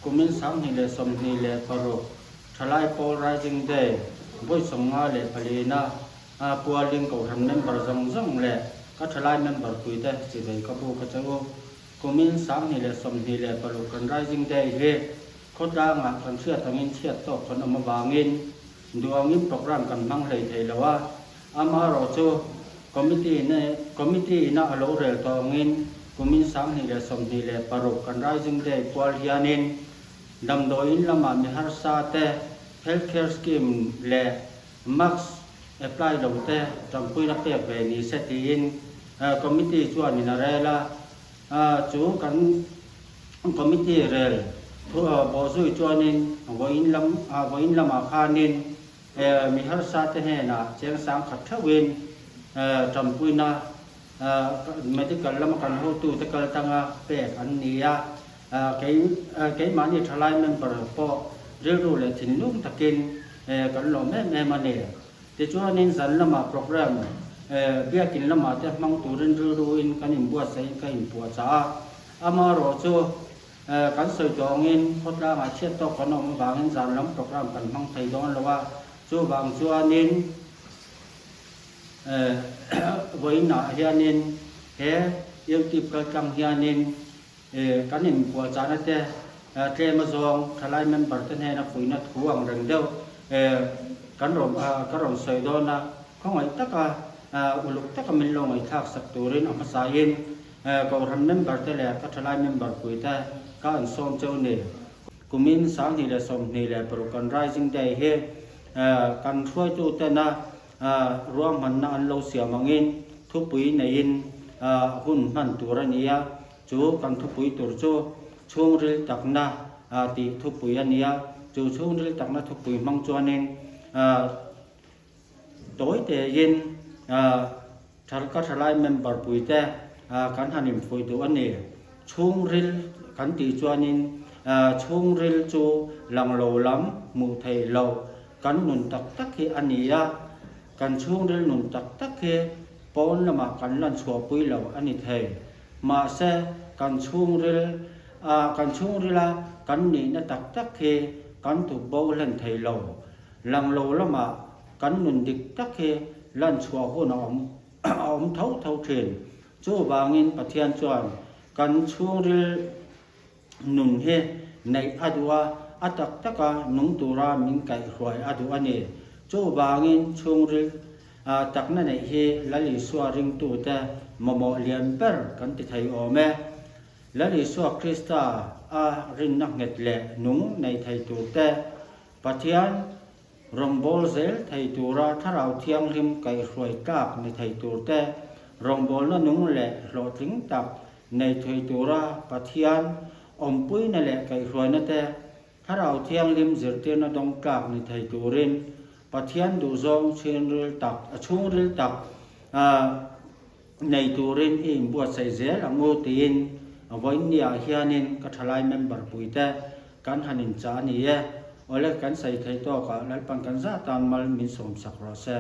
Kumin 2026 Thalai Pawl Rising Day vawi 54 na pualin Kohhran member zawng zawng leh ka thalai member puite chivei ka bu ka che u. Kumin 2026 kan Rising Day hi khawtlangah kan hriat angin chhiat tawk kan awm avangin duangin program kan hmang hlei thei lo a, amaherawhchu Committee ina Committee ina a lo rel tawh angin kumin 2026 kan Rising Day pual hianin damdawiin lamah mi harsa te Health Care Scheme leh Mask apply lo te tanpuina pek ve ni se tiin Committee chuanin a rel a, chu kan Committee rel thu bawhzui chuanin vawiin lam vawiin lamah khanin mi harsa te hnenah cheng sang khat theuhin tanpuina medical lama kan hotute kal tanga pek an ni a, kei keimahni thalai member pawh rilru leh thinlung takin kan lawm em em a ni. Tichuanin zan lamah program biakin lamah te hmang turin rilruin kan inbuatsaih ka inpuahchah a, amaherawh chu kan sawi tawngin khawtlangah chhiat tawk kan awm avangin zan lam program kan hmang thei dawn lo a, chuvang chuanin vawiinah hianin he YouTube kaltlang hianin kan inpuahchahna te tlem azawng thalai member te hnena fuihna thu ang reng deuh kan rawn ka rawn sawi dawn a, khawngaih taka uluk taka min lo ngaihthlak sak turin a hmasain Kohhran member te leh ka thalai member pui te ka an sawm cheu ni. Kumin 2026 kan Rising Day hi kan hruaitu tena ruahmanna an lo siam angin thupui neiin hun hman tur a ni a, chu kan thupui tur chu chhungril takna tih thupui a ni a, chu chhungril takna thupui hmang chuanin tawi tein ka thalai member puite kan han infuih duh a ni. Chhungril kan tih chuanin chhungril chu lang lo lam hmuh theih loh kan nun tak tak hi a ni a, kan chhungril nun tak tak hi pawn lamah kan lan chhuahpui lo a ni thei. Mahse, kan chhungril a kan chhungrila kan nihna tak tak hi kan tuk bo hlen thei lo. Lang lo lamah kan nun dik tak hi lan chhuah hun a awm a awm tho tho thin. Chuvangin Pathian chuan kan chhungril nun hi neih a duh a, a tak taka nung tura min kaihhruai a duh a ni. Chuvangin chhungril takna neih hi Lal Isua ringtute mamawh lian ber kan ti thei awm e. Lal Isua Krista a rinna nghet leh nung nei thei turte Pathian rawngbâwl zêl thei tûra Thlarau Thianghlim kaihhruai tlâk ni thei tûrte, rawngbâwlna nung leh hlawhtling tak nei thei tûra Pathian awmpuina leh kaihhruaina te, Thlarau Thianghlim zirtîrna dawng tlâk ni thei tûrin Pathian duhzâwng chhungril tak, a chhungril tak nei tûrin i inbuatsaih zêl ang u tiin vawiinniah hianin ka ṭhalai member puite kan han inchah a ni e. Awle, kan sawi thei tâwkah Lalpan kan zah tân mal min sawmsak rawh se.